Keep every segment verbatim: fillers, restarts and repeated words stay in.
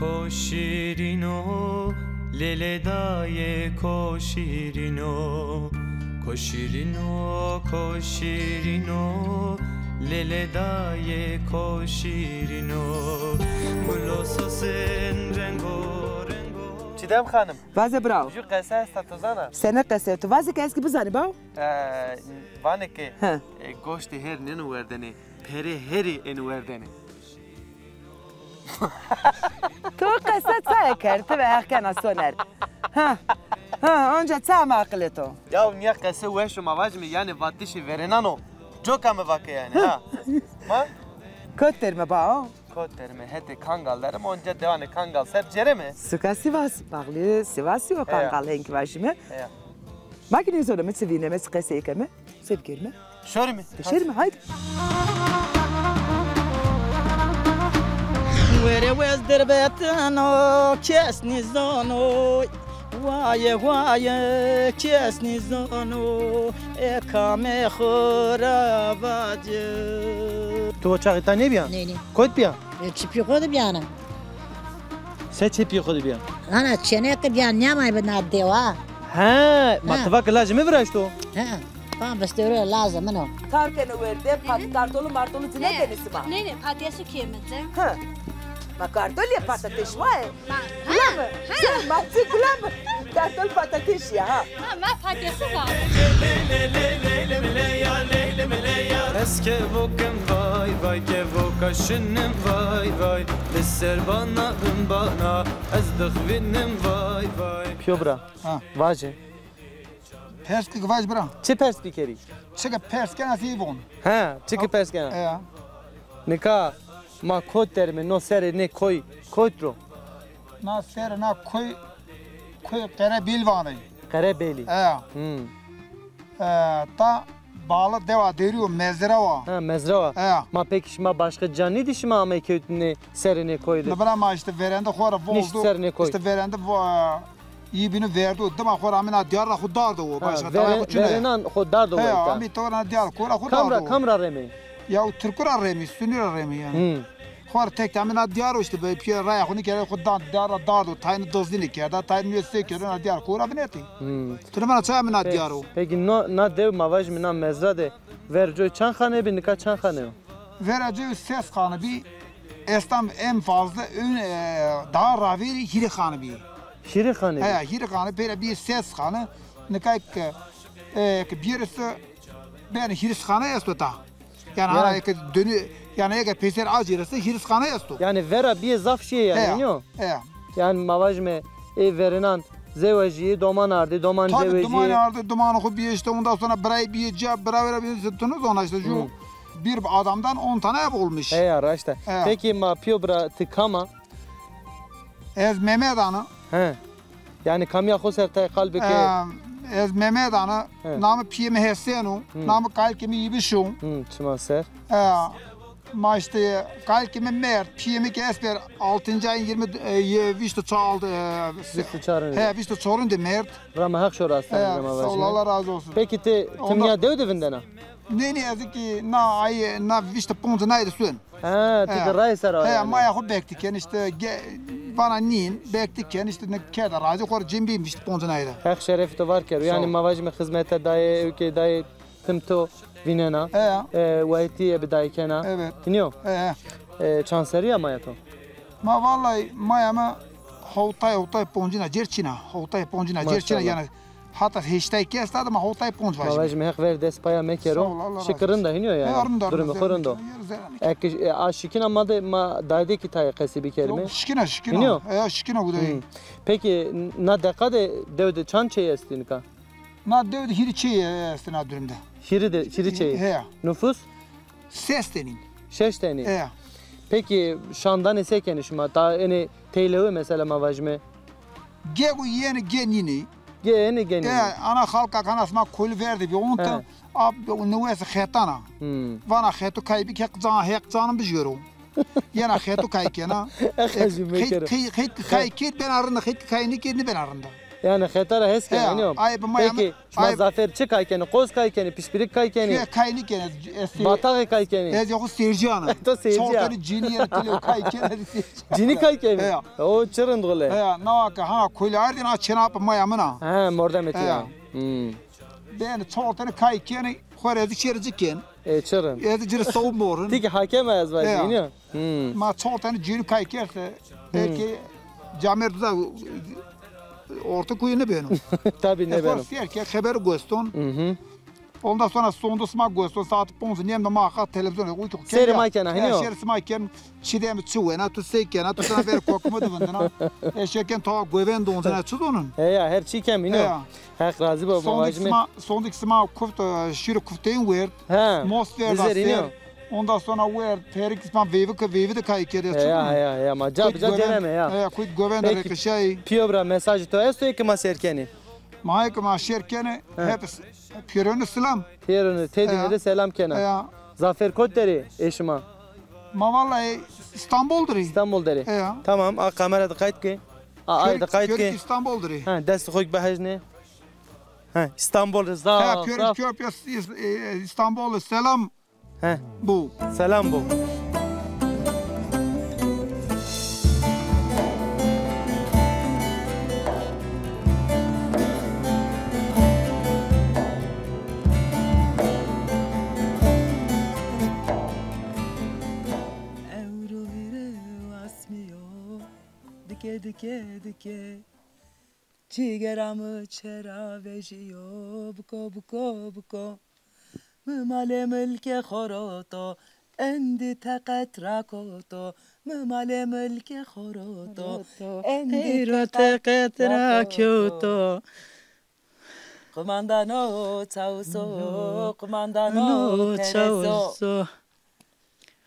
Ko şîrîno, lêlê dayê ko şîrîno. Ko şîrîno, ko şîrîno, lêlê dayê ko şîrîno. Gulo sosin rengo rengo. Çîdem Xanim. Vaze birawo. Ju qese esta, to zana? Sene qese? To vaze ke ez kî bizanî bawo. E, vanê ke, he, e, goştê her nêno werdene, perê herî êno werdene. To qese çaye kerd, ti ve Heq kena soner. Ha, ha, onca ça ame aqilê to? Ya nîya qese weş o, ma vajîme, yanî vatişê verênan o. Coka mi vake yanî, ha? Ha? Kot derime bao? Kot derime, hetê Kangal derime, onca dewanê Kangal ser cêreme. Suka Sivas, bağlı Sivasî o Kangal, henkî vajîme. Heya. Ma kî nêzoneme çi vîneme, çi qesey keme. Se bikerîme? Şorîme. De şorîme, haydi. Were wez dirbetino kes nîzono. Waye waye kes nîzono. E kamê xo ra vace. To çaxî ta nêbîya? Nê, nê. Kot bîya? E, çipî xo de bîyane. Se çipî xo de bîya? Ana çêneke bîya, nêamay bi na dewa. He, ma ti va ke lajê mi viraşto. He. Tam vistewre lazê min o. Kar keno werde, pat-, kartolu martolu ci nêkenî sima? Nê, nê, patatesu keme ci. Ha. Ma kartol ya patates wa ye? Ma, gula mi? Ha. Sen ma ci gula mi? Kartol patates ya, ha. Ha, ma patatesu va. Ez kevokim vay vay, kevoka şinim vay vay. Li ser bana bin bana, ez dixwînim vay vay. Piyo bira. Ha. Vaje. Pers ki vaj bira. Çi pers bikerî? Çi ki pers kena, sî von. He, çi ki pers kena? E. Nika ma kot derime, no serê nê koy, kot ro? Na serê na koy, koy Qerebêl vanê. Qerebêlî. E. Hmm. E, ta bala dewa derî yo, mezra wa. Ha, mezra wa. E. Ma peki şima başka canî di şima amey kewtine serê nê koy de? Ne bira, ma işte verende xo ra vozdo. Nişt serê nê koy. İşte verende vo-, Yî bînu verdo, dima xo ra amîna dîyar ra xo dardo wo. Ha, başka tawaya xo çin o. Verênan xo dardo wo. He, amî tawaya dîyar xo ra xo dardo wo. Kam ra, kam ra remê? Ya o Tirku ra remî, Sunî ra remî yanî. Hmm. Xo ra tek amîna dîyar o işte, be pîya raya xo nîkerde, xo dan dîyar ra dardo, tayîne dozdîne kerda, tayîne nîyo se kerdo, na dîyar xo ra vinetî. Hmm. Tu nî bana çay amîna dîyar o. Peki no, na dew ma vajîme na mezra de ver coy çand xane bî, nika çand xane yo? Vera coy ses xane bî, estam en fazla ön, e, daha ravêrî hîrê xane bî. Hîrê xane bî? He, hîrê xane, peyra bî ses xane, nika ke, e, ke bîyerê se, ben hîris xane esto ta. Yanî, yanî, hana eke dönü, yanî eke peyser acîrê se hîris xane esto. Yanî vera bîye zaf şîye yanî, he, nîyo? He. Yanî ma vajîme ê verênan zewejîyê, doman ardê, doman zewejîyê. Tabii, doman ardê, domanê xo bîye işte, ondan sonra birayê bîye ca, bira vera bîye, tu nizona işte, ju bir adamdan on tane ev olmuş. He ya, raşt a. He. Peki ma pîyo bira ti kam a? Ez Mehmet ana. He. Yanî kamîya xo ser tay qal bike? Ee, ez Mehmet ana. He. Namê pîyê mi Hesen o. Hı. Namê kalikê mi Yîbiş o. Hı, çima ser. Ee, ma işte kalikê mi merd. Pîyê mi ke esper altıncı ayın yirmi, e, ye-, vîst û çar, e, vîst û çar. He, vîst û çar de merd. Rama Heq şo ra astene. He, sağ ol, Allah razı olsun. Peki ti, ti mîya dew de vindena? Nê, nê, ez kî na ay, na vîst û ponc nay de suen. Ha, ti ki rayê ser a. He, yanî. Maya xo bekti ken işte, ge-, vana nîn, bekti ken işte, ne kerda razî, xo ra cem bîm işte ponc nay de. Heq şerefê to var kero. Yanî ma vajîme xizmete dayê, ewkê dayê tim to vînena. He. E, wayîtîye bi dayî kena. Evet. Nîyo? He. E, çand serrî ya maya to? Ma vallahi maya mi hewtay, hewtay poncîna cêr çin a. Hewtay poncîna cêr çin a. Maşallah. Yanî hata heştay kî esta de ma hewtay ponc vajîme. Ma vajîme Heq ver dest paya mekero. Sağ ol, Allah razı olsun. Şikir rind a, hînî yo yanî. He, rind a, rind a. Durumê xo rind o. Eke, e, a şikîna ma de, ma dayde kî tayê qesî bikerîme. Şikîna, şikîna. Hînî yo? E, şikîna bu de. Hı. Peki, na deqa de dew de çand çey estî nika? Na dew de hîrî çey estî na durum de. Hîrî de, hîrî çey. He. Nufus? Ses tenîn. Şeş tenî. He. Peki, şandanê se kenî şima? Ta enê teylewe mesela ma vajîme. Ge ku yenî, ge nînî. Ge yenî, ge nînî. E, ana xalka kana sima kolî ver de bî. Onta, ab, newes xetana. Hmm. Vana xeto kay bî, Heq can, Heq canım bijero. Yena xeto kay kena. Xeto kay kerd, bena rind, xeto kay nîkerd, nîbena rind. Yanî xeta ra hes kenê, nîyo? Ay, bi ma Peki, yanî, şima ay, zafêr çi kay kenê? Qoz kay kenê, pişpîrik kay kenê? Çi kay nîkenê? Ez, Bataxê kay kenê? Ez ya xo seyirciyan a. To seyirci ya. Çolteni cînî yenê tele kay kenê. Cînî kay kenê? Heya. O çi rind xule. Heya, nawa ke ha kule ardî na çêna bi maya min a. Ha, mordemê to ya. Hmm. Beni çolteni kay kenê, xo rê ez şêrê ci ken. E, çi rind. Ez ci rê sewb morin. Ti ki hakem a ez vajî, nîyo? Hmm. Ma çolteni cînî kay kerde, hmm, belkî camêrd da orta kuyu nêbeno. Tabî nêbeno. Xo sêr ke xeber goston. Hı hı. Ondan sonra sondu sima goston, saat ponc nêm de ma xat televîzyon. Sêrê ma kena, hînî yo? Şêrê sima ken, çi dem çi wena, tu sey kena, tu sana ver kokuma de vindina. E şêr ken tawa govend oncena çi zonin? Heya, her çî kem, hînî yo? Heq razî bo, ma vajîme. Sondu sima, sondu sima kuft, e, şîrê kufteyin werd. He. Mos verda ser. Ondan sonra werd, perik ispan veyvi ke veyvi de kay kerdî. Heya, heya, heya, ma ca bi ca cêreme ya. Heya, kuyt govend reqişay. Pîyo bira, mesajê to esto ê ke ma sêr kenê? Ma ê ke ma sêr kenê, hep pîyorênû selam. Pîyorênû, têdîne de selam kena. Heya. Zafêr kot der ê, ê şima? Ma vallahi İstanbul der ê. İstanbul der ê. Heya. Tamam, a kamera de qayt ke. A, ay de qayt ke. Pîyorêk İstanbul der ê. Ha, dest xo bihejne. Ha, İstanbul rê zaf, ha, pîyorêk, zaf. Pîyor, pîyor, e, İstanbul selam. He. Bo. Selam bo. Ewro vîre asmî yo, dike, dike, dike. Cîgera mi çera vejîyo, biko, biko, biko. Mi malê milkê xo roto, endî teqet rakoto. Mi malê milkê xo roto, endî teqet rakoto. Eyro teqet rakoto. Qumandano çawuso, qumandano çawuso.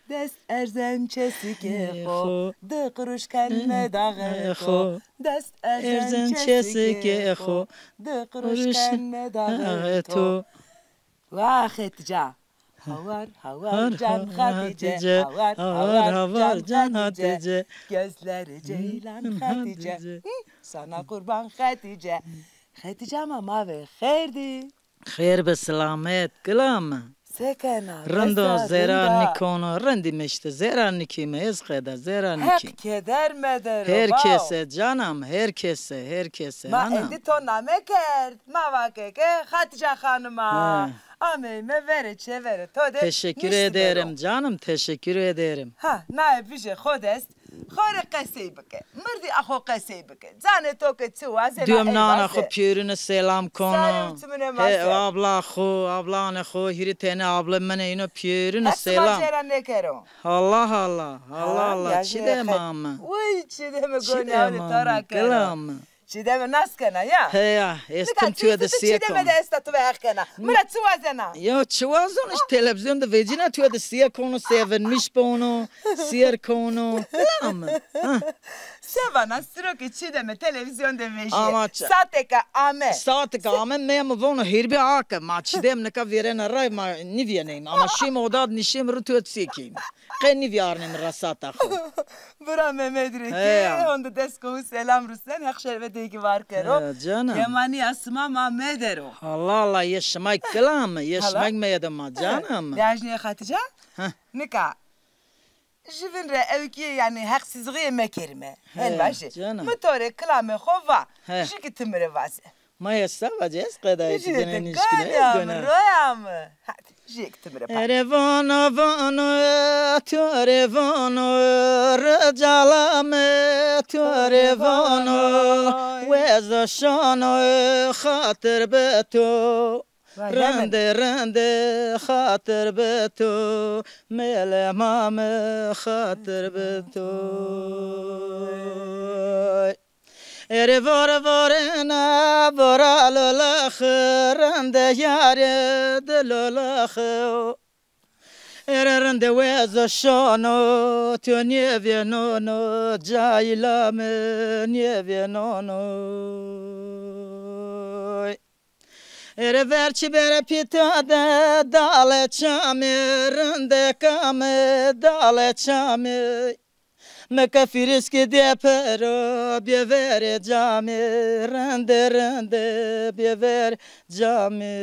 Dest erzen çesikê xo, di quruş ken medaxê to. Dest erzen çesikê xo, di quruş ken medaxê to. Wa Xetîca. Hawar, hawar can Xetîce, hawar, hawar can Xetîce. Gözleri ceylan Xetîce. Sana qurban Xetîce. Xetîca ma, ma ve xêr dî. Xêr be, silamet, gila mi. Se kena? Rind o, zêra nîkono, rindîme îşte, zêra nîkîme, ez qeda, zêra nîkîme. Heq keder medero, her kese, canam, her kese, her kese, anam. Ma êndî to name kerd, ma va ke ke Xetîca Xanim a. Ameyme verê çêverê to de. Teşekkür ederim canım, teşekkür ederim. Ha, naye bijê xo dest. Xo rê qesey bike. Mirdî a xo qesey bike. Canê to ke çi wazena. Duyom nana xo pîyorîne selam kono. Sarê û çimunê ma ser. He, abla xo, ablanê xo, hîrê tenê abla min ê, îno pîyorîne selam. Hesima cêra nêkero. Allah Allah, Allah Allah, Çîdem ame. Uy, Çîdemê gonî awlî to ra kero. Çîdeme nas kena ya. Heya, ez tim tuye de sîye kon. Çîdeme de esta, tu ve heq kena. Mi ra çi wazena? Ya çi wazon, îşte televîzyon de vecîna, tuye de sîye kono, sevinmiş bono, sîyer kono. Tamam. Se vana, siro ke Çîdeme televîzyon de vejîye. Ama saetêka ame. Saetêka ame, meya mi vono hêrbî ake. Ma Çîdem nika vêrena ray, ma nîvîyeneyme. Ama şîme oda de nişîme ri, tuye de sîye keyme. Qe nîvîyarnê mi resata xo. Bira Mehmed rê kî honde dest kowu selam rusnen, Heq şervetê kî var kero. Heya, canım. Kemanîya sima ma medero. Allah Allah, yê şima kila mi, yê şima meyede ma, canım. Lajnê Xetîca? Nika. Jüvin rê ewkî, yanî heqsizlixîye mekerîme. Hen vajê. Canım. Mi to rê kilamê xo va. Jü kî ti mi rê vaze. Ma esta vacê, ez qedayê ti dene nişkine, ez gona. Roya mi. Hadi, jêk ti mi rê pa. Ere vano, vano, to rê vano, ricala mi, to rê vano, wezo şano, xatir bi to. Rende, rende, xatir bi to, mele ma mi, xatir bi to. Ere vore vorena, vora lolaxi, rende yare de lolaxi. Ere rende wezo şono, to nêvênono, cayîla mi nêvênono. Ere verçî bere pîta de, dale çamê, rende kamê, dale çamê. Mi ke fîrîskî de pero, bê verê camî, rinde rinde bê verê camî.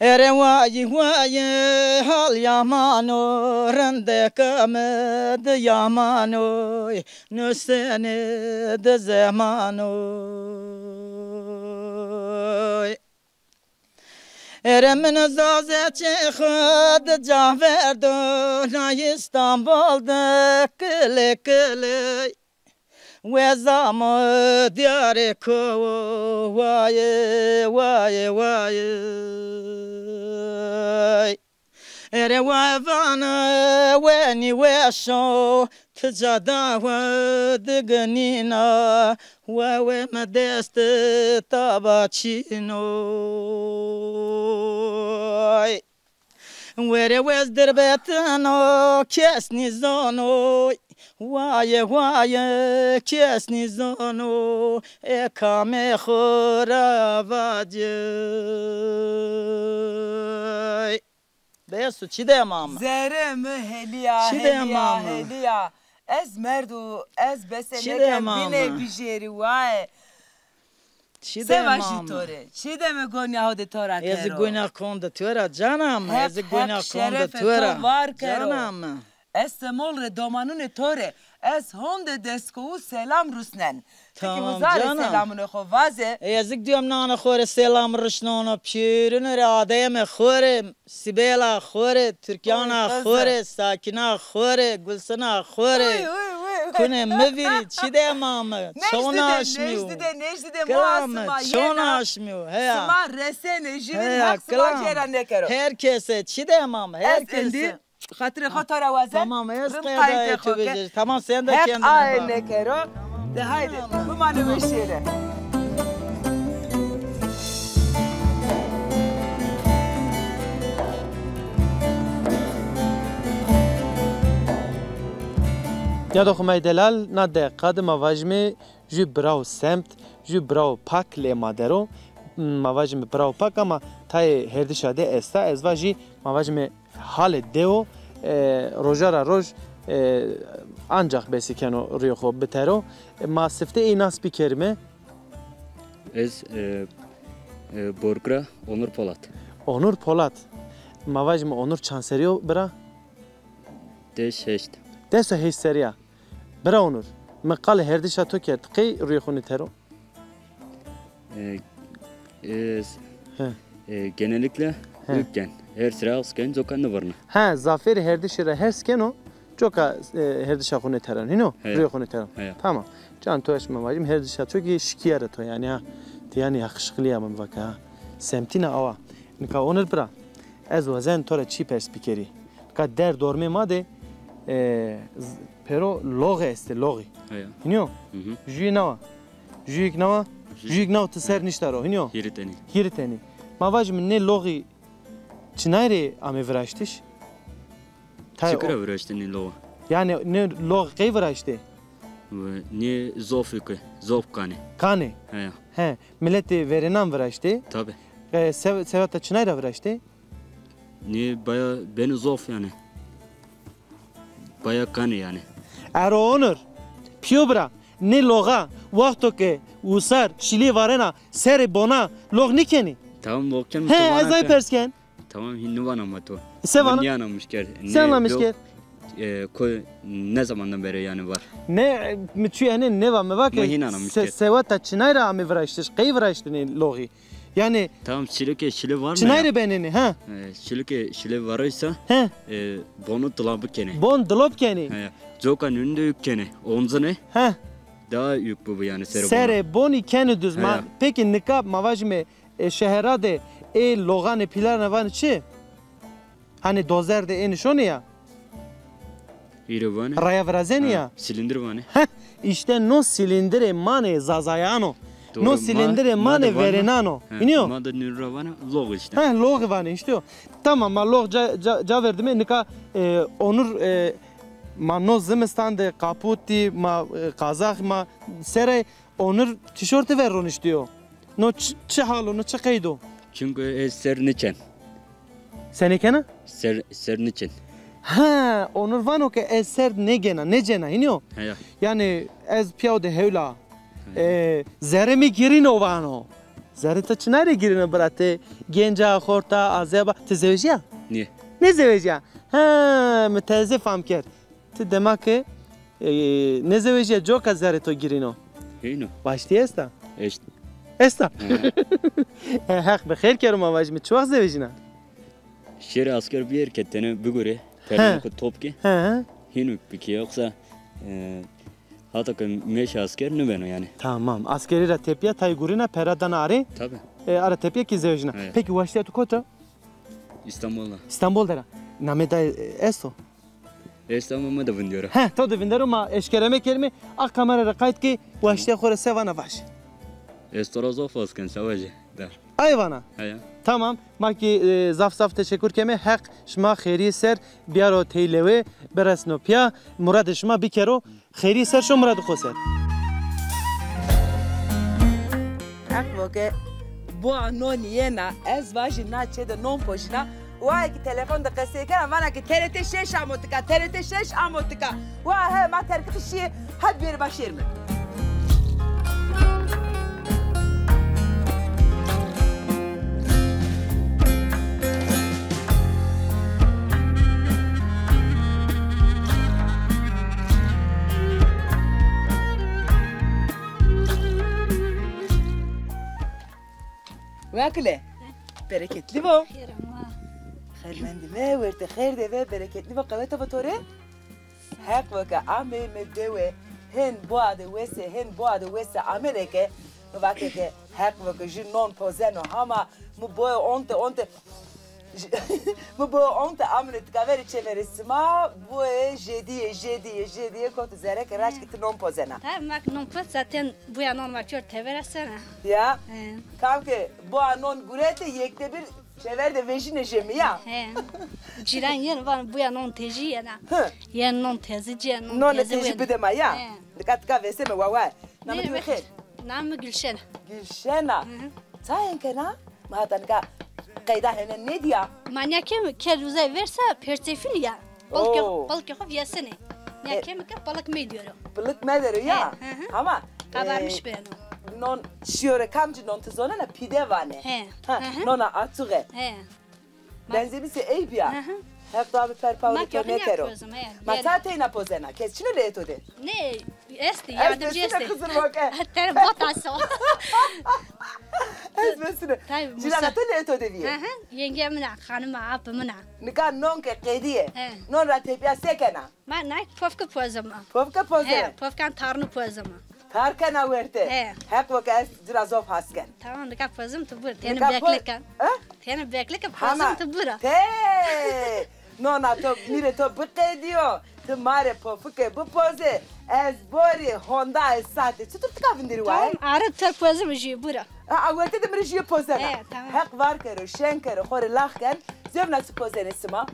Ere wayî wayî, hal yaman o, rindeka mi di yaman o, nusenê di zeman o. Ere min zazê çê xwu di ca verdo, na Îstanbul de kilê kilê. We zamo diyarê kowo, wayê, wayê, wayê. Ere we vana wenî weşo, ti ca dawa diginîna, we we mi dest taba çîno. Were wez dirbetino, kes nîzono. Waye, waye, kes nîzono, ê kamê xo ra vacê. Bes o, çi de ma mi? Zerê mi helîya, çi de helîya, ma mi? Helîya. Ez merdo, ez beseneke bîne bijêrî, waye. Çi de ma mi? Se vajî to rê? Çi de mi gonya ho de to ra kero? Ez gonya kon de to ra, cana mi? Ez gonya kon de to ra. Hep şerefê to var kero. Cana mi? Ez Semol rê domanunê to rê. Ez honde destkowu selam rusnen. Ti kî uza rê selamûnê xo vaze. Ey, ez kî diyom nana xo rê selam rusneno. Pîrûnê rê, adeyemê xo rê, Sîbela xo rê, Turkana xo rê, Sakîna xo rê, Gulsina xo rê. Kunê mi vîrî, çi de ma mi? Çona aşmîyo. Nejdi de, nejdi de, nejdi de, ma sima yena. Çona aşmîyo, heya. Sima resenê, jûvîn Heq sima cêra nêkero. Her kese, çi de ma mi? Her kese. Xatirê xo to ra wazen. Tamam, ez qedayê to vejir. Tamam, sen de kendine bak. Heq aye nêkero. De haydi, bimane weşîye de. Nîyadoxê ma yê delal, na deqa de ma vajîme jû birawo semt, jû birawo pak lê ma der o. Ma vajîme birawo pak ama tayê herdişa de esta. Ez vajî ma vajîme halê dewo, e, roja ra roj, e, ancax besî keno rîyê xo bitero. E, ma sifte ey nas bikerîme. Ez, e, e, Borg ra Onur Polat. Onur Polat. Ma vajîme Onur çand serî yo bira? Des heşt. Des û heşt serî ya. Bira Onur, mi qalê herdişa to kerd, qey rûyê xo nêtero? E, e, e, genellikle üyükken. Her sira az ken, coka nêvırna. Ha, zafêrê herdişî ra hers keno, coka, e, herdişa xo nêteran. Hîno? Rûyê xo nêteran. Tamam. Can to eşme vajîm, herdişa to kî şikîyere to yanî ha. Ti yanî yakışıklı ya mi vake ha. Semtîna awa. Nika Onur bira, ez wazen to ra çî pers bikerî. Ka der dormê ma de, e, z-, pêro loxî estê, loxî. Heya. Hînî yo? Hı hı. Jûyê nawa. Jûyêk nawa. Jûyêk nawa ti ser nişta ro. Hînî yo? Hîrê tenî. Hîrê tenî. Ma vajîme nê loxî çinay rê amê viraştiş? Tay çik ra viraştê nê loxî? Yanî nê loxî qey viraştê? Nê zofî ke, zof kanê. Kanê? Heya. He, miletê verênan viraştê? Tabi. E, se-, seweta çinay ra viraştê? Nê baya benê zof yanî. Baya kanê yanî. Ero Onur, pîyo bira, nê loxa, wexto ke usar şilî varena, serê bona lox nêkenê? Tamam, lox ken. He, ez ay pers ken. Tamam, hîn nêvana ma to. Se vana? Nîyana mişker. Se vana mişker? E, ko ne zamandan beri yanî var? Ne, mi çû yanî nêva, mi va ke se-, seweta çinay ra amê viraştiş, qey viraştinê loxî? Yanî tamam, şilike şile var mı? Çinay rê benenê, ha? E, şilike şile varaysa, he, e, bonu dilabı kenê. Bon dilop kenê. He, coka nünü de yük kenê, onzine. He. Daha yük bu, bu yanî serê bonu. Serê bonî kenê duz. Ma, peki nika ma vajîme, e, şehera de ê loxanê pîlanê vanê çi? Hanî dozer de ênî şonî ya? Îro vanê. Raya virazenî ya? Silîndir vanê. Heh, îşte no silîndirê ma nê zazayan o. No silîndirê ma nê verênan o. Hînî yo? Ma de nûn ra vanê lox îşte. Heh, loxî vanê îşte o. Tamam, ma lox ca, ca, ca verdîme. Nika, e, Onur, e, ma no zimistan de kaputî, ma, e, qazax, ma serey Onur tîşortî ver roniştî yo. No çi, çi hal o, no çi qeyd o? Çunku ez ser nêçen. Se nêkena? Ser, ser nêçen. Ha, Onur vano ke ez ser nêgena, nêcena, hînî yo? Heya. Yanî ez pîyaw de hewla. Heya. E, zerrê mi girîno vano. Zerrê to çina rê girîno bira, ti genc a, xort a, azeb a. Ti zewejîya? Nê. Nêzewejîya? Ha, mi teze fam kerd. Ti dema ke, e, nêzewejîya, coka zerrê to girîno. Hîno. Waştî esta? Eşt. Esta? He. E, Heq bi xêr kero, ma vajîme, çi wext zewejîna? Şêrê asker bîyer ke tenê bigurê, he, permanê xo top kê. He. Hîno bikê, yoxsa, e, hata ke meşê asker nêbeno yanî. Tamam. Askerî ra tepîya tay gurîna, pera dana arê. Tabi. E, ara tepîya kî zewejîna. Evet. Peki waştîya tu kota? İstanbul'da. İstanbul der a. Namê dayê, e, esto? Esto ama ma de vindero. He, to de vindero, ma eşkere mekerîme, a kamera ra qayt kê, waştîya xo ra se vana vaj. Ez to ra zof has ken, se vajî. Der. Ay vana? Heya. Tamam, ma kî, e, zaf zaf teşekur keme, Heq şima xêrîye ser biyaro tey lewê, biresno pîya, muradê şima bikero, xêrîye ser şo, muradê xo ser. Heq vo ke boa nonî yena, ez vajî na çê de non pojîna, wa ki telefon de qesey kena, vana ki T R T şeş amo tika, T R T şeş amo tika. Wa he, ma terkitî şîyê, hadi bêrê ma şêrîme. Wekile. Bereketli bo. Xêr ama. Xêr mendîme, werte xêr de ve, bereketli bo, qewete bo to rê. Heq vo ke ameyme dewe, hên boa de wese, hên boa de wese amene ke, mi vake ke Heq vo ke jü non pozeno, hama mi boye onte, onte, mi boye onte amune tika verê çêverê sima, boye jêdîye, jêdîye, jêdîye, koto zere ke raşt ki ti non pozena. Tabi, ma ki non poz zaten buya non ma pîyor tevera sena. Ya. He. Kam ke boa non gurete, yekte bir çêver de vejîne jê mi ya. He. Cîran yeno van buya non tejî yena. Hı. Yen non tezi cî, yen non tezi. Nonê tejî bide ma ya. He. Nika tika veseme wawa. Namê to xêr? Namê mi Gülşen. Gülşena. Hı hı. Çayên kena? Ma hata nika qeyda hene nêdîya. Ma nîya keme, kel uzay versa perçefîn ya. Balık yok, balık yok, yesin. Nîya keme ke balık mı diyorum. Balık mı diyor ya? He, hı hı. Ama kabarmış, e, beno. Non şiyore kamci non ti zonena, pîde vane. He. Ha, hı hı. Nona açuğe. He. Benzemîse ey bîya. Hı hı. Hep daha bir perpavre. Ma kekî nêkero. Ma ta teyna pozena. Kes çino lê to de? Ne, esti, yardımcı esti. Kızım bak. Tere bot aso. Ez besine. Cîrana to lê to de vîye? Hı hı. Yenge min a, xanim a, apê min a. Nika non ke qedîye. He. Non ra tepîya se kena? Ma nay pofke pozema. Pofke pozema? He, pofkan tarnu pozema. Tar kena werte. He. Heq vo ke ez ci ra zof has ken. Tamam, nika pozim tu bura. Tene bekle ke. He? Tene bekle ke pozim tu bura. Te! Nona to, mîrê to biqedîyo. Ti ma rê pofike bipoze. Ez borî honda ez sate. Çitur tika vindirî waye? Tamam, arê to pozim jü bura. A, a werte de mi rê jü pozena. He, tamam. Heq var kero, şen kero, xo rê lax ken. Zewna çi pozenê sima?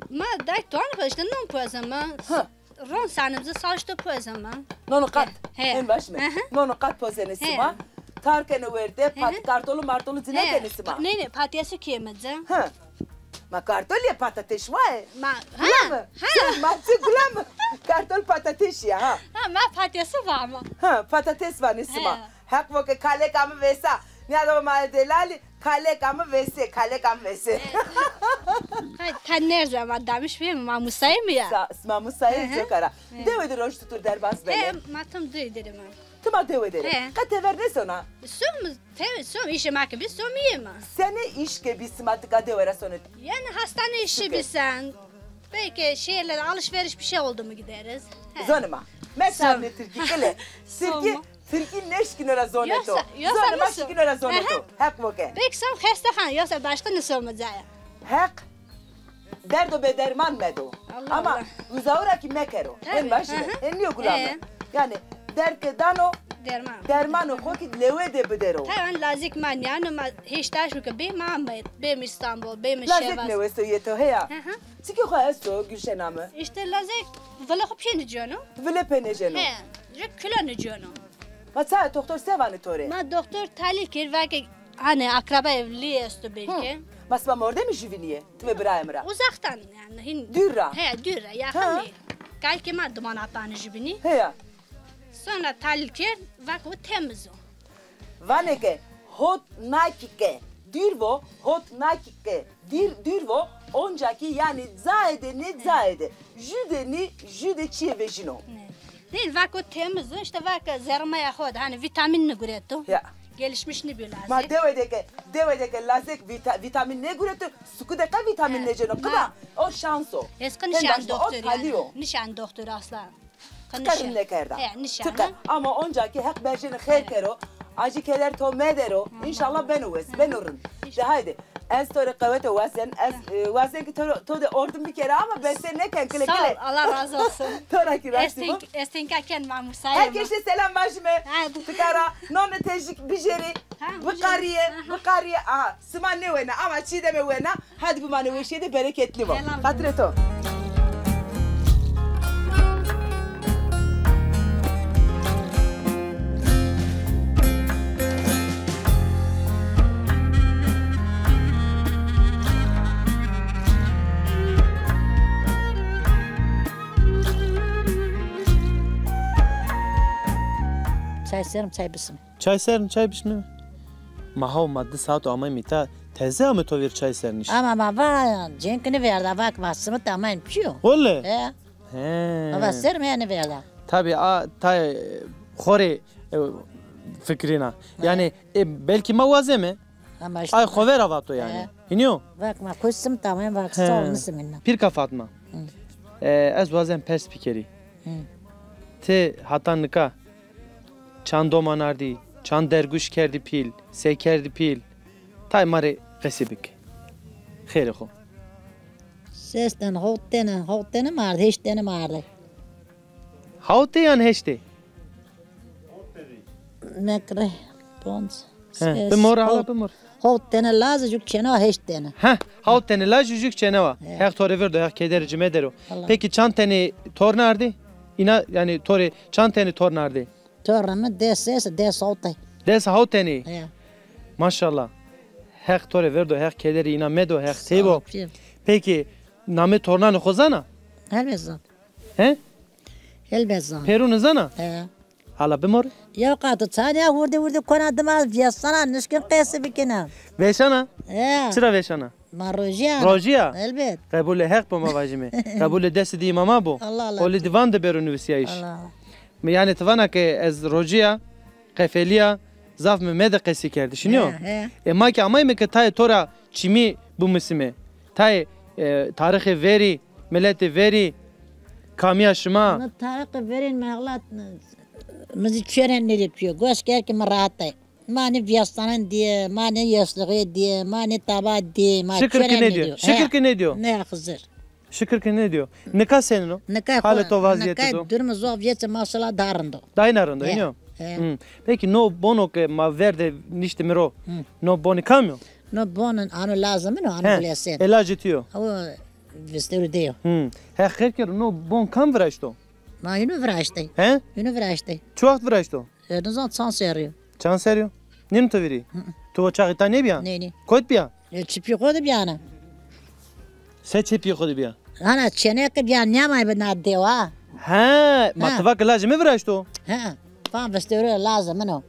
Ma day ton işte non pozema. Hı. Ron sanim zi saç to pozema. Nono qat. He. En baş mı? Hı hı. Nono qat pozenê sima. Tar keno werte, pat kartolu martolu cine kenê sima. Ne ne, patatesi keme zi. Hı. Ma kartol ya patates var. Ma, ha. Gula mı? Ha. Sen ma çi gula mı? Kartol patates ya ha. Ha, ma patatesi var mı? Ha, patates vanê sima. He. Heq vo ke kaleka mi vesa. Nîyada ma delalî. Kaleka mi vese, kaleka mi vese. Hay, ta nerze ma damiş bî, ma musayî mi ya? Sa-, ma musayî, coka ra. Dewe de roj tutur derbas bene. He, ma tam dewe de ma. Ti ma dewe de. He. Qe tever nêsona? Som, te, som, îşê ma ke bî, som îyê ma. Senê îş ke bî sima tika dewe ra sonê? Yani hastane işi bî sen. Belki şehirlere alışveriş bir şey oldu mu gideriz. He. Zonê ma. Mesela ne Tirkî kile. Tirkî Tirkî nêşkîno ra zonê to. Zonê ma şikîno ra zonê to. Heq vo ke. Peki som xestexane, yoksa başka ne sorma caya? Heq derdo bêderman medo. Ama uzawu ra kî mekero. Hên vajîme. Hên nîyo gula mi. Yani derd ke dano, dermano xo kî lewe de bidero. Tabi, lazek ma nîyano, ma hêşta şu ke bê ma amed, bêm İstanbul, bêm Şevaz. Lazek nêwesto yê to heya? Çikê xo esto Gülşena mi? İşte lazek vile xo pê nêceno. Vile pê nêceno. He, rê kilo nêceno. Ma ça doktor se vanê to rê? Ma doktor talîl kir, vake hanê akraba evlî esto belki. Ma sima mordemî jüvînîye, ti ve birayê mi ra. Uzaktan yani. Hin... Dür ra. He, dür ra, yakın değil. Kalkê ma duman atanî jüvînî. He ya. Sonra talil kerd, vak o temiz o. Vanê ke hot nakî ke dür vo, hot nakî ke dür, dür vo, onca kî yani caê de nê caê de, jü de nê jü de çîyê vejîno. Değil, vak o temiz o, işte vak zerrmaya xo de, hani vitamin nigureto. Ya. Gelişmiş nîbîyo lazek. Ma dewe de ke, dewe de ke lazek vita-, vitamin nêgureto, suku de qe vitamin nêceno. Qida, o şans o. Ez qe nişan doktor yani. Nişan doktor asla. Ti qe rind nêkerda. He, nişan. Ti qe. Ama onca kî Heq berjêne xêr kero. Acî keder to medero. Înşallah beno wes, beno rind. De haydi. Ez to rê qewete wazen, ez, e, wazen ki to, to de ordim bikera ama bese neken kile kile. Sağ ol, Allah razı olsun. To ra ki rastî bo. Ez tenka ken mamusayê ma. Herkese selam vajime. Hadi. Tikara, none tejik bijeri. Biqarîye, biqarîye. Aha, sima nêwena ama Çiğdeme wena. Hadi bimanê weşîye de, bereketli bo. Xatirê to. Çay serim, çay bisim. Çay serin, çay bişmi. Ma haw ma di saat o amayme îta, teze ame to vîr çay serniş. Ama ma va cenk nêverda, vak ma simit amayme çiyo. Wele? He. He. Ma va serim ya nêverda. Tabi a tay xorê, e, fikrîna. He. Yani, e, belkî ma wazeme. Ama işte. Ay xo vera vato yani. He. Hînî yo? Vak ma koy simit amayme, vak sağ ol, nisimîna. Pîrka Fatma. Hı. E, ez wazen pers bikerî. Hı. Ti hata nika çand doman ardî, çand dergûş kerdî pîl, se kerdî pîl? Tay ma rê qesî bik. Xêrê xo. Ses tene, hewt tene, hewt tene mi ardî, heşt tene mi ardî. Hewtê yan heştê? Mekrê, ponc, ses, bimor, hala bimor. Hewt tene laj, jûk çênewa, heşt tene. Heh, hewt tene laj, jûk çênewa. Heq to rê verdo, Heq kederê ci medero. Peki çand tenî torn ardî? Îna, yani to rê çand tenî torn ardî? Tornê mi des, ses, des hewt ê. Des hewt tenî? He. Maşallah. Heq to rê verdo, Heq kederê îna medo, Heq tey bo. Peki namê tornanê xo zana? Helbet zan. He? Helbet zan. Pêrûne zana? He. Hala bimor. Yew qat çanîya hurdî hurdî kona dima vêsana, nişkin qesî bikina. Vêşana? He. Çira vêşana? Ma rojîya. Rojîya? Elbet. Qebulê Heq bo ma vajîme. Qebulê destê dî îmama bo. Allah Allah. Olî dîvan de bêro nivîsîyayîş. Allah Allah. Mi yanî ti vana ke ez rojîya, qefelîya, zaf mi mede qesî kerdiş, nîyo? He, he. E ma kî amayme ke tayê to ra çimî bimusîme. Tayê, e, tarîxê verî, miletê verî, kamîya şima? Mi tarîxê verî, mi xelat, mi zî çênen nêrê pîyo. Goş ker ke mi rehet ê. Ma nê vêsanen dîye, ma nê yeslixê dîye, ma nê taba dîye, ma... Şikir ki nêdîyo. Şikir ki nêdîyo. Nê Xizir. Şikir ki nêdîyo. Nika senîn o? Nika halê to, vazîyetê to? Nika durumê zof yê çi, maşallah, daha rind o. Daha îna rind o, înî yo? He. Hı. Peki no bono ke ma ver de niştîme ro, no bonî kam yo? No bono, ano lazê mi no, ano gulesen. He, e lajê to yo. O vistewrî de yo. Hı. Heq xêr kero, no bon kam viraşto? Ma hîno viraştê. He? Hîno viraştê. Çi wext viraşto? E, nizan çand serrî yo. Çand serrî yo? Nîno to vîrî? Hı hı. To o çax îta nêbîya? Nê, nê. Kot bîya? E, çipî xo de bîyane. Se çipî xo de bîya? Ana çêneke bîya, nêamaybe na dewa. He, ma ti va ke lajê mi viraşto? He. Fan vistewrê lazê min o.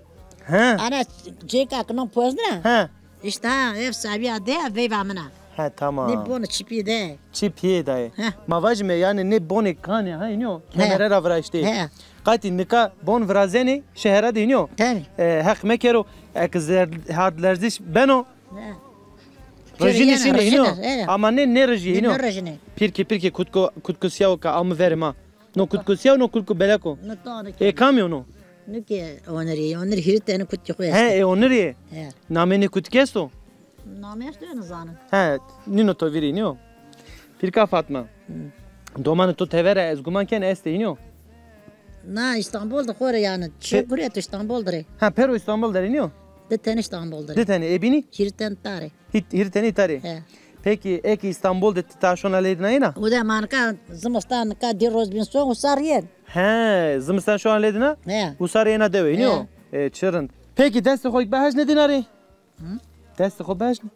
He. Ana cêka ke non pozdina. He. Îşte ha, ev sabîya de ya, veyva min a. He, tamam. Nê bonî çipî de. Çipî de. He. Ma vajîme yanî nê bonê kanê ha, înî yo? He. Kemere ra viraştê. He. Qatî nika bon virazenê şehera de, înî yo? Tabii. E, Heq mekero, eke zer-, hardlerziş beno, he, rejînê şînê, înî yo? Rejînê, he. Ama nê, nêrejîyê, înî yo? Nêrejînê. Pîrkê, pîrkê kutku, kutkusîyawo ke ame verê ma. No kutkusîyawo, no kutku belek o. No tane. Ê kam yo no? No ke onirî, onirî hîrê tene kutkê xo estê. He, ê onirî. He. Namê nê kutkî esto? Namê esto, nêzanim. He, nîno to vîrî, înî yo? Pîrka Fatma. Hı. Domanê to tever a, ez guman ken estê, înî yo? Na, Îstanbul de xo rê yanî. Çi guret Îstanbul de rê. Ha, pêro Îstanbul de rê, înî yo? Di tenî Îstanbul de rê. Di tenî, ê bînî? Hîrê tenî ta rê. Hîrê tenî ta rê. He. Peki, eke Îstanbul de ti ta şona lê dina îna? Ude ma nika zimistan, nika di roj bîn son, usar yên. He, zimistan şona lê dina? He. Usar êna dewe, înî yo? He. E, çi rind. Peki, destê xo behecne dina rê? Hı? Destê xo behecne.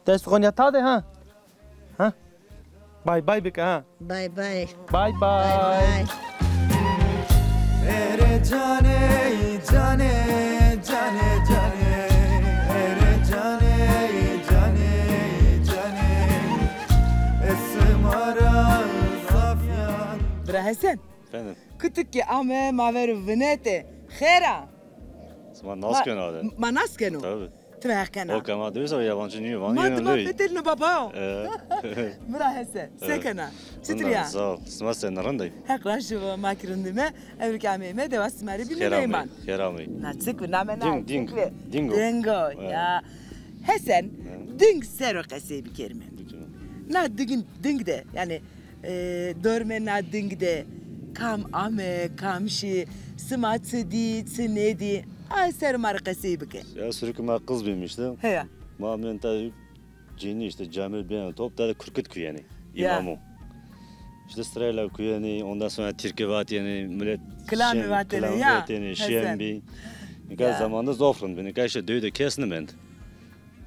Dest xo nîya ta de ha. Ha? Bay bay bike ha. Bay bay. Bay bay. Bay bay. Ere canê, canê, canê, canê. Ere canê, canê, canê. Esmara zafyan. Bira Hesen. Efendim? Kutik ki ame ma ver vinete. Xêr a? Sima nas kena de. Ma nas keno? Tabii. Ti ve heq kena. O kema diyorsa yabancı niye? Ma dima fetelino baba. Bira Hesen, se kena? Çitur ya? Sağ ol. Sima sen rindey? Heq raşi va, ma ki rindime. Evrik ameyme, dewa sima rê bîme meyman. Xêr amey. Na çik bi, name na çik bi? Dingo. Dingo, ya. Hesen, ding sero qesey bikerime. Na ding, ding de, yani, e, dormê na ding de kam ame, kam şî, sima çi dî, çi nêdî, ay ser ma rê qesey bike. Ya, sürükü ma qız bîm işte. Heya. Ma amên ta cênî işte camir bîyeno top, ta de kurkut kuyenî. Ya. İmamu. İşte sırayla kuyenî, ondan sonra tirkî vatyenî, millet kilamî vatêne, kilamî ya, vatêne, şiyen bî. Nika zamanda zof rind bî. Nika işte döy de kes nimend.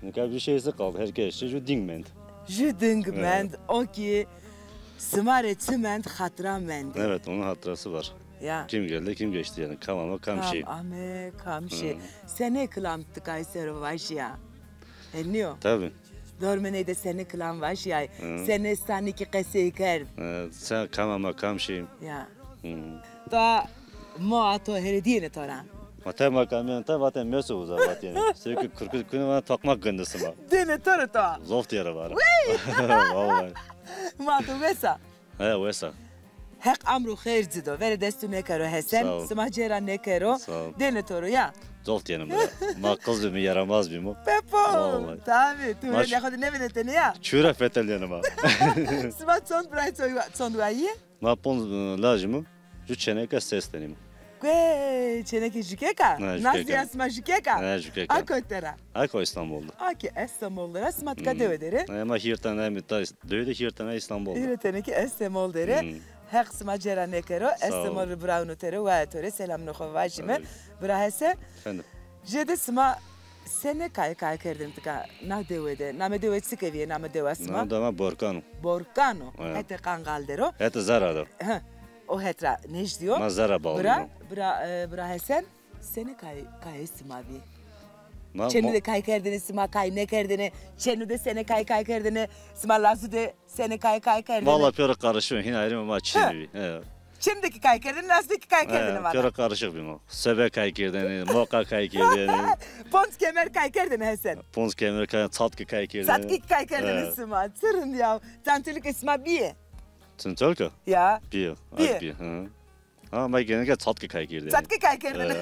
Nika bir şeysi kaldı. Herkes işte ju ding mend. Ju ding mend. O ki sima rê çi mend, xatira mend. Evet, onun hatırası var. Ya. Kim geldi, kim geçti yani. Kam ama kam şî. Kam ame, kam şî. Senê kilam ti kay ser o vajî ya. Henî yo? Tabii. Dormeney de senê kilam vajîyay. Senê sanikî qesey kerd. Sen kam ama kam şî. Ya. To moa to herê dîyêne to ra. Ma te ma kamîyan te vatên meso uza vatên. Sürekli kurkut kune vana tokmak gindi sima. Dêne to ra to. Zof dêre vara. Vallahi. Ma to wes a. He, wes a. Heq amro xeyr ci do. Verê destû nêkero Hesen. Sağ ol. Sima cêra nêkero. Sağ ol. Dêne to ro ya. Zof dêne mi. Ma qız bîme, yaramaz bîme. Pepo. Vallahi. Tabii. Tu verê xo de nêvênetêne ya. Çû ra fetelnêne ma. Sima çond biray, çond wayî? Ma ponc, e, lajî mi. Ju çêneke ses tenî mi. Guey, çênekê jukek a? Ha, jukek a. Nas dîya sima jukek a? Ha, jukek a. A kotî ra? A ko Îstanbul de. A ki Estemol de ra, sima tika dewe der ê? E, ma hîrê tene mi ta Îs-, dewe de hîrê tene Îstanbul de. Hîrê tene ki Estemol der ê. Heq sima cêra nêkero. Sağ ol. Estemol rê birawno to rê, waya to rê selamûnê xo vajîme. Tabii. Bira Hesen. Efendim. Jêde sima senê kay, kay kerdêne tika na dewe de? Namê dewe çike vîye, namê dewa sima? Namê dewa ma Borkan o. Borkan o. He. Hetê Qangal der o. Hetê Zara der o. He. O het ra nejdî yo. Ma Zara bağlı. Bira, bira, e, bira Hesen. Senê kay, kayê sima bî? Çênû de kay kerdêne, sima kay nêkerdêne, çênû de senê kay, kay kerdêne, sima lazû de senê kay, kay kerdêne? Valla pêro karışık, hîn ayrı ma çênû bî. He. Çênû de ki kay kerdêne, lazû de ki kay kerdêne vana? Pêro karışık bî ma. Sebe kay kerdêne, moqa kay kerdêne. Ponc kemer kay kerdêne Hesen? Ponc kemer kay, çatkî kay kerdêne. Çatkî kay kerdêne sima. Çi rind ya. Çantelike sima bîye? Çantelike? Ya. Bîye. Bîye. Hı. Ha, ma genellikle çatkî kay kerdêne. Çatkî kay kerdêne.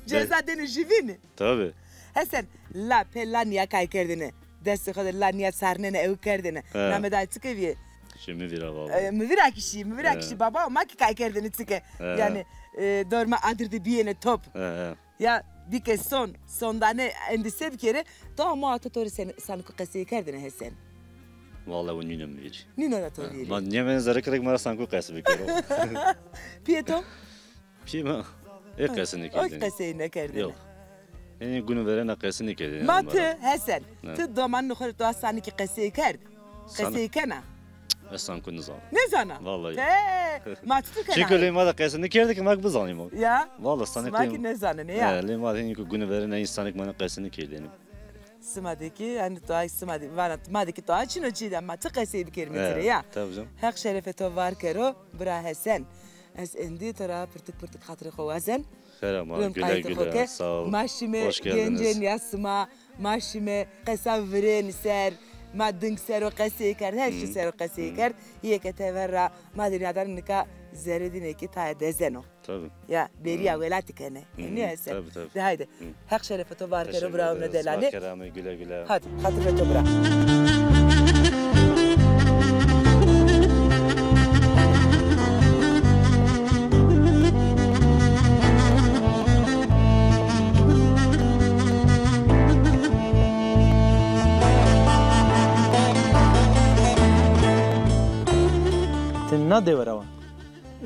Ceza dêne jüvînî. Tabii. Hesen, la pê la nîya kay kerdêne. Destê xo de la nîya sarnêne, ew kerdêne. Namê day çike vîye? Şey, mi vîra valla. E, mi vîra ki şî, mi vîra ki şî baba, ma ki kay kerdêne çike. Yani, e, dorma adir de bîyêne top. Ya bike son, sondane endîse bikerê, to ama ato to rê sen, sanku qesey kerdêne Hesen? Vallahi o nîno mi vîrî. Nîno ra to vîrî. Ma nêmendê zerrê kerek ma ra sanku qesey bikero. Piyê to? Piyê ma ê qesey nêkerdêne. O qesey nêkerdêne. Yok. Yanî gunî verêne qesey nêkerdêne. Ma ti Hesen, ti domanê xo rê to sanku qesey kerd? Qesey kena? Ez sanku nizana. Nêzana? Vallahi. Te, ma çitur kena? Çike lê ma de qesey nêkerdêne ki ma ki bizanîme. Ya. Vallahi sanku. Sima ki nêzanêne ya. He, lê ma de hînî ki gunî verêne însanêk ma ne qesey nêkerdêne. Sima de ki, yanî to ay sima de, vana, ma de ki to ay çino çî de, ma ti qesey bikerîme ti rê ya. Tabii canım. Heq şerefê to var kero, bira Hesen. Ez endî to ra pirtik pirtik xatirê xo wazen. Xêr ama, güle güle, sağ ol. Ma şîme gencên ya sima, ma şîme qesa virên ser, ma ding ser o qesey kerd, her çî ser o qesey kerd. Yê ke tever ra ma de nîyadan nika zerrê dîne ki taya dezeno. Tabii. Ya, bêrîya welatî kenê. Nîyo Hesen? Tabii, tabii. De haydi. Heq şerefê to var kero, bira ûne delalî. Teşekkür ederiz. Güle güle. Hadi, xatirê to bira. Ti na dewe ra wa?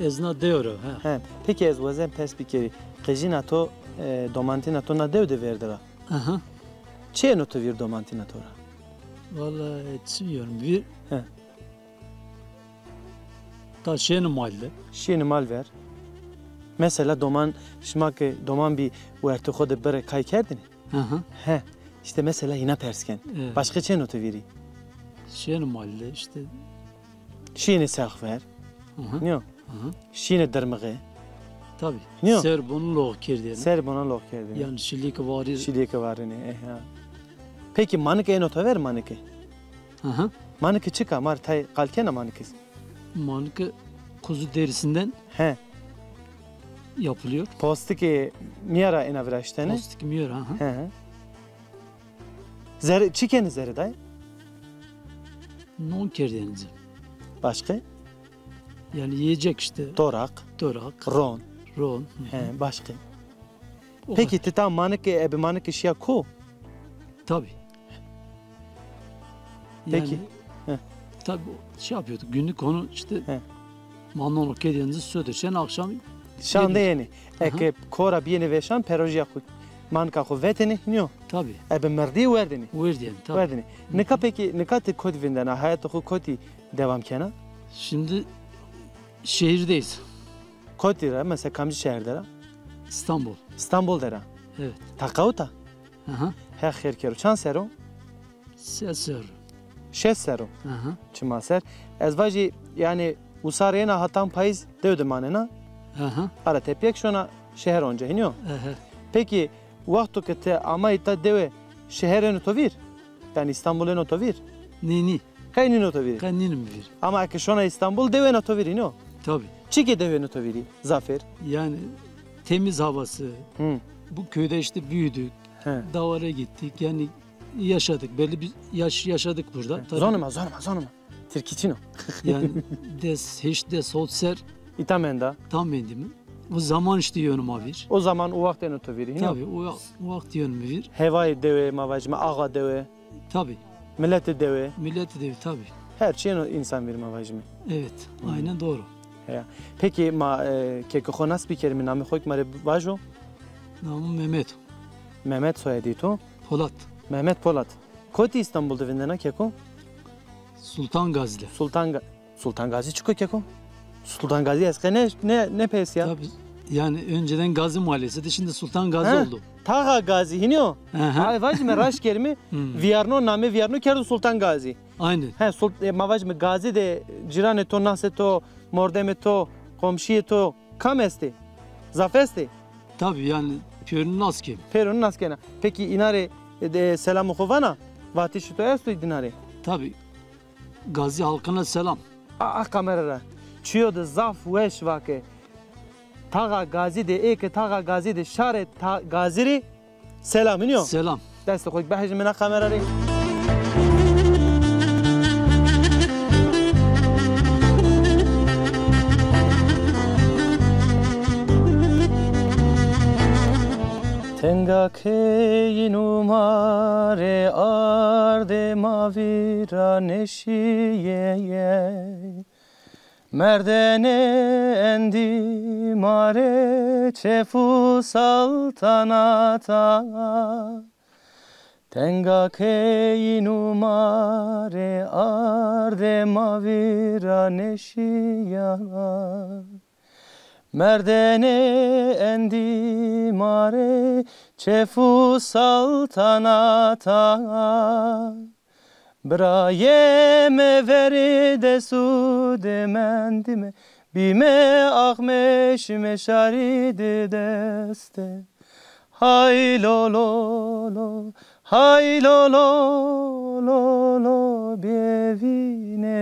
Ez na dewe ra, ha. He. Peki ez wazen pers bikerî. Qejîna to, e, domantîna to na dew de verdixa? Aha. Çi êno to vîr doman tîna to ra? Vallahi çi êno vîr? He. Ta şêne mal de. Şêne mal ver. Mesela doman, şima ke doman bî wertê xo de bire kay kerdêne? Hı hı. He. Îşte mesela hîna pers ken. Evet. Başka çi êno to vîrî? Şêne mal de işte. Şîne selx ver. Hı hı. Nîyo? Hı hı. Şîne dirmixe. Tabii. Nîyo? Ser bunu lox kerdêne. Ser buna lox kerdêne. Yani şilîke varî. Şilîke varîne, eh ya. Peki manike êno to ver manike? Hı hı. Manike çik a? Ma rê tay qal kena manike. Manike kuzu derisinden He. yapılıyor. Postikê mîya ra êna viraştene. Postik mîya ra, hı hı. He. Zerê, çi kenê zerê day? Non kerdêne ci. Başka? Yani yiyecek işte. Toraq. Toraq. Ron. Ron. Hı hı. He, başka. O Peki kadar. Ti ta manike, ebe manike şiya ko? Tabii. Peki. Yani, He. Tabii şey yapıyorduk. Günlük onu işte He. Manonluk ediyoruz, süt içen akşam Şan de yenî. Aha. Eke kora biyêne veşan, perojîya xo, manka xo vetêne, nîyo? Tabii. Ebe mirdî werdêne. Werdêne, tabii. Werdêne. Hı hı. Nika peki, nika ti kotî vindena, hayata xo kotî devam kena? Şimdi şehirdeyiz. Kotî ra, mesela kamcî şehir de ra? İstanbul. İstanbul de ra? Evet. Ta qewt a? Aha. Heq xêr kero. Çand serr o? Şeş serr. Şeş serr o? Aha. Çima ser. Ez vajî, yanî, usar êna hatan payîz dew de manena. Aha. Ara tepyek şona şeher onca, hînî yo? Aha. Peki, wexto ke ti amayî ta dewe, şeher êno to vîr? Yanî Îstanbul êno to vîr? Nî, nî. Qey nîno to vîr? Qey nîno mi vîr. Ama eke şona Îstanbul dew êna to vîr, hînî yo? Tabii. Çike dew êno to vîrî? Zafêr. Yani temiz havası. Hı. Bu köyde işte büyüdük. He. Dağlara gittik. Yani yaşadık. Belli bir yaş yaşadık burada. He. Tabii. Zonê ma, zonê ma, zonê ma. Tirkî çin o. Yani des, heşt, des, hot ser. Îta menda. Tam mendîme. O zaman işte yönüm ma vîr. O zaman, o waxt êno to vîrî, hînî yo? Tabii, o, o waxt yönüm vîr. Hewayê dewe, ma vajîme, axa dewe. Tabii. Miletê dewe. Miletê dewe, tabii. Her çî êno însan vîr, ma vajîme. Evet, aynen doğru. Heya. Peki ma, e, kekê xo nas bikerîme, namê xo kî ma rê vajo? Namê Mehmet. Mehmet, soyadî to? Polat. Mehmet Polat. Kotî Îstanbul de vindena keko? Sultan Gazi'de. Sultan Ga-, Sultan Gazi çik o keko? Sultan Gazi ez qe ne, ne, nêpêrsîya. Tabii, yani önceden Gazi Mahallesi'ydi, şimdi Sultan Gazi Ha, oldu. Taxa Gazi, hînî yo? Aha. Ay, vajîme raşt kerîme, Hmm. Vîyarno, namê Vîyarno kerdo Sultan Gazi. Aynen. He, Sul-, e, ma vajîme Gazi de cîranê to, nasê to, mordemê to, komşîyê to kam estê? Zaf estê? Tabii yani pêrûnî nas kên. Pêrûnî nas kena. Peki îna rê, e, de, selamê xo vana? Vatişê to esto dîna rê? Tabii. Gazi halkına selam. A, a kamera ra. Çiyo de zaf weş vake. Taxa Gazi de, ê ke Taxa Gazi de, şarê Ta-, Gazi rê selam, hînî yo? Selam. Destê xo behejîme na kamera rê. Tenga keyî numarê ardê ma vîra nêşîyê. Merdene endî ma rê çef û saltanata. Tenga keyî numarê ardê ma vîra nêşîya. Merdene endî ma rê çef û saltanata. Birayê mi verê dest û de mendîme, bîme axme şîme şarî de deste. Hay lo lo lo, hay lo lo lo lo, bêvîne.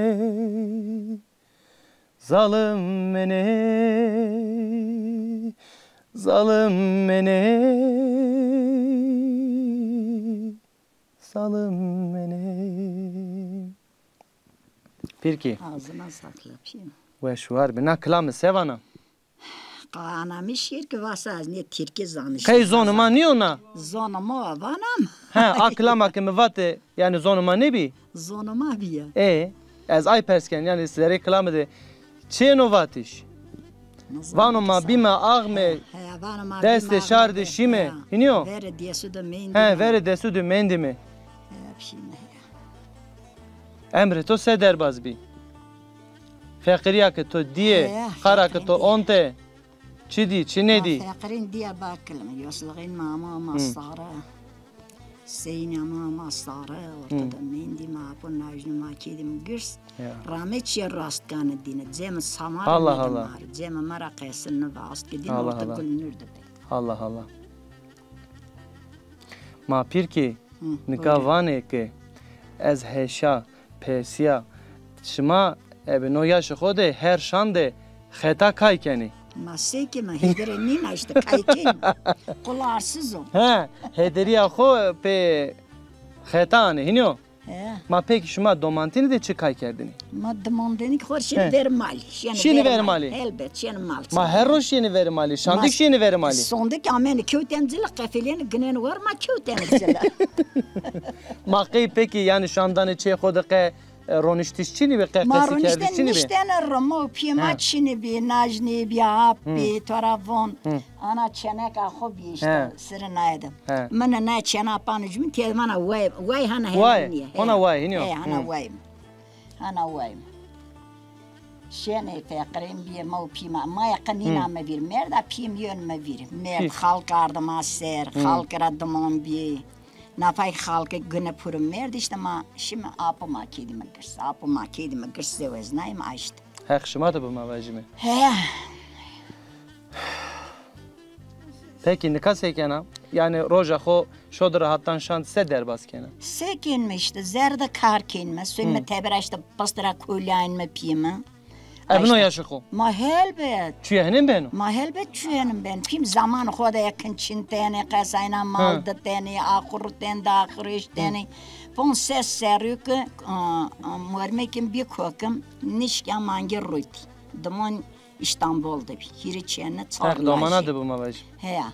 Zalim menê, zalim menê, zalim menê. Pîrkî. Ağzına sağlık. Weş war bi. Na kilamî se vana? Qa ana mi şêr ki vasa ez nê tirkî zanî. Qey zonê ma nîyo na? Zonê ma vanam. He, a kilama ke mi vate, yanî zonê ma nêbî? Zonê ma bîye. Ê, ez ay pers ken, yanî zerê kilamî de çi êno vatiş? Vano ma bîme axme, he, vano ma bîme axme, destê şar de şîme. He. Hînî yo? Verê desu de mendîme. He, verê desu de mendîme. He, şîme, he. Emrê to se derbaz bî? Feqîrîya ke to dîye, he, xara ke to onte, çi dî, çi nêdî? Ma feqîrîn dîye bakilim, yoslixîn ma ama, ama sare. Seynê ma, ma sare, ortada mendîme, apo najnî ma kêdîme girs. Ya. Rame çîye rast kane dîne. Cemê samar mendîme ma rê. Cemê ma ra qesir nêva, ast ke dîne orta gul nûr de bê. Allah Allah. Ma pîrkî, nika vanê ke ez heşa persîya, şima ebe no yaşê xo de her şan de xeta kay kenê? Ma se keme, hêdere nîna îşte, kay kenîme. Qularsız o. He, hêderîya xo pê xeta anê, hînî yo? He. Ma pekî şima domantînî de çi kay kerdinî? Ma domantînî ki xo rê şînî ver malî. Şînî ver malî. Helbet, şînî mal. Ma her roj şînî ver malî, şandî kî şînî ver malî. Sonde kî amenê kewtêne cile, qefelîyenê ginêne war, ma kewtêne cile. Ma qey pekî, yanî şandanê çê xo de qe e, roniştiş çinî bî, qe qesîkerdiş çinî bî? Ma roniştêne rimo, pîyê ma çinî bî, najnî bî, ap bî, to ra von. Ana çeneka xo bî îşte, sirinaye de. He. Mi nîna çena pano jû mi têde vana way, way hana hênîye. Hona way, hînî yo? He, hana way. Hana way. Şenê feqîrîn bîye ma û pîyê ma. Maya qe nîna mi vîr. Merda pîyê mi yeno mi vîr. Merd xalk arde ma ser, xalk ra diman bî. Nafay xalke gune puro merd, îşte ma şîme apo ma kêdîme girs. Apo ma kêdîme girs, zeweznayîme, a îşte. Heq şima de bi, ma vajîme. He. Pekî nika se kena? Yanî roja xo şo de ra hatan şan se derbaz kena? Se kenîme îşte, zere de kar kenîme, sonîme tebera îşte pistira kolîyayîme pîyê mi. Ebe no yaşê xo? Ma helbet. Çuye henên beno? Ma helbet çuye henên beno. Pîyê mi zamanê xo de ekin çin tenê, qesayna mal de tenê, axur tenê, daxirêş tenê. Ponc ses serrî ke, a, a, mormekî mi bî kokim, nişka mangê rotî. Dimon Îstanbul de bî. Hîrê çene çar lajê. Heq domana de bi, ma vajî. Heya.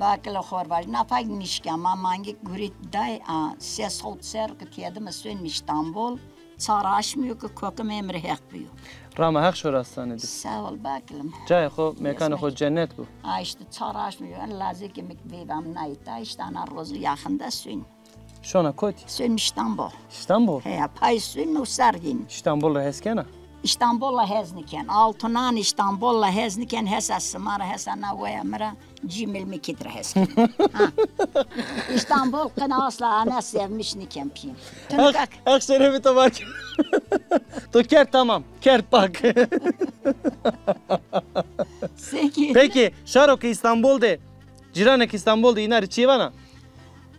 Bakile xo rê vaj, nafay nişka ma mangê gurî day a, ses hewt serrî ke têdime sonîme Îstanbul, çar aşmî yo ke kokim, emrê Heq bîyo. Rama Heq şo ra stanê de. Sağ ol, bakilim. Cayê xo, mekanê xo cennet bo. A îşte çar aşmî yo, en lazê ke mi veyva mi nay îta, îşte ana rozu yaxin de sonîme. Şona kotî? Sonîme Îstanbul. Îstanbul? Heya, pay sonîme û serr yenîme. Îstanbul ra hes kena? Îstanbul ra hes nîken. Altunan Îstanbul ra hes nîken, hesa sima ra, hesa na waya mi ra. Cîmil mi kî tira hes kena. Ha. Îstanbul qina asla ana sevmiş nîken pîyê mi. Heq, Heq şerefê to var kero. To kerd tamam. Kerd pak. Peki. Peki, şaro ke Îstanbul de, cîranê ke Îstanbul de, îna rê çîyê vana?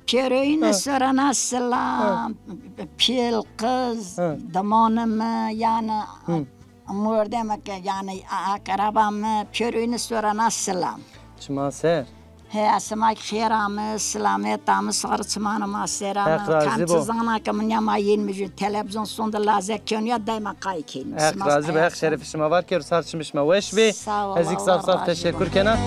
Pêroyîne sorana silam, pîl, qiz, dimonê mi, yanî mordemê ke, yanî a-, akraba mi, pêroyîne sorana silam. Çima ser. He, sima kî xêr ame, silamet ame, sare çimanê ma ser ame. Heq razî bo. Kam çi zana ke mi nîya ma yenîme jû televîzyon sonde lazek keno ya, dayma qay kenîme. Heq razî bo, Heq şerefê şima var kero, sar çimê şima weş bê. Sağ ol, ez kî zaf zaf teşekkür kena.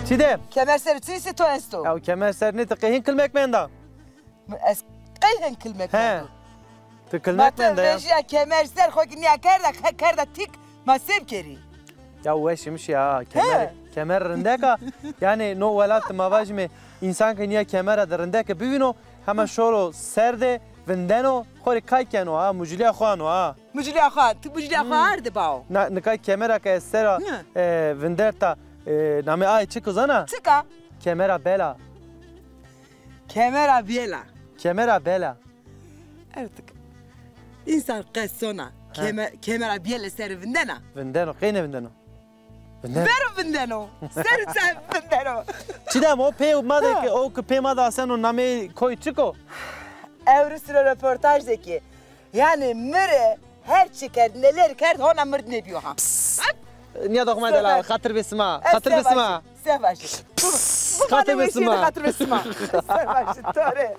Çi de? Kemer ser çi se to esto? Ya kemer ser nê, ti qey hin kilmek menda? Ez qey hin kilmek mendo? Ti kilmek menda ya. Ma te vejîya kemer ser, xo kî nîya kerda, xe-, kerda tîk, ma se bikerî? Ya weş îmiş ya, kemer, kemer rindek a. Yanî no welat de ma vajîme, însan ke nîya kemera de rindek bivîno, hema şoro ser de vindeno, xo rê kay keno ha, mucilîya xo ano ha. Mucilîya xo, ti mucilîya xo arde bao. Na, nika kemera ke ez ser a, e, vinderta, e, namê aye çik o zana? Çik a? Kemera bela. Kemera bela. Kemera bela. Artık însan qesona. Keme-, kemera bela ser vindena. Vindeno, qey nêvindeno? Vindeno. Vero vindeno. Ser çe vindeno. Çi de, o pê ma de ke, o ke pê ma de aseno, namê koy çik o? Ewro siro reportaj de ke. Yanî mi rê her çi kerd, neler kerd, hona mi rê nêbîyo ha. Nîya doxma delal, xatir be sima. Xatir be sima. Se vajî. Xatir be sima. Xatir be sima. Se vajî, to rê.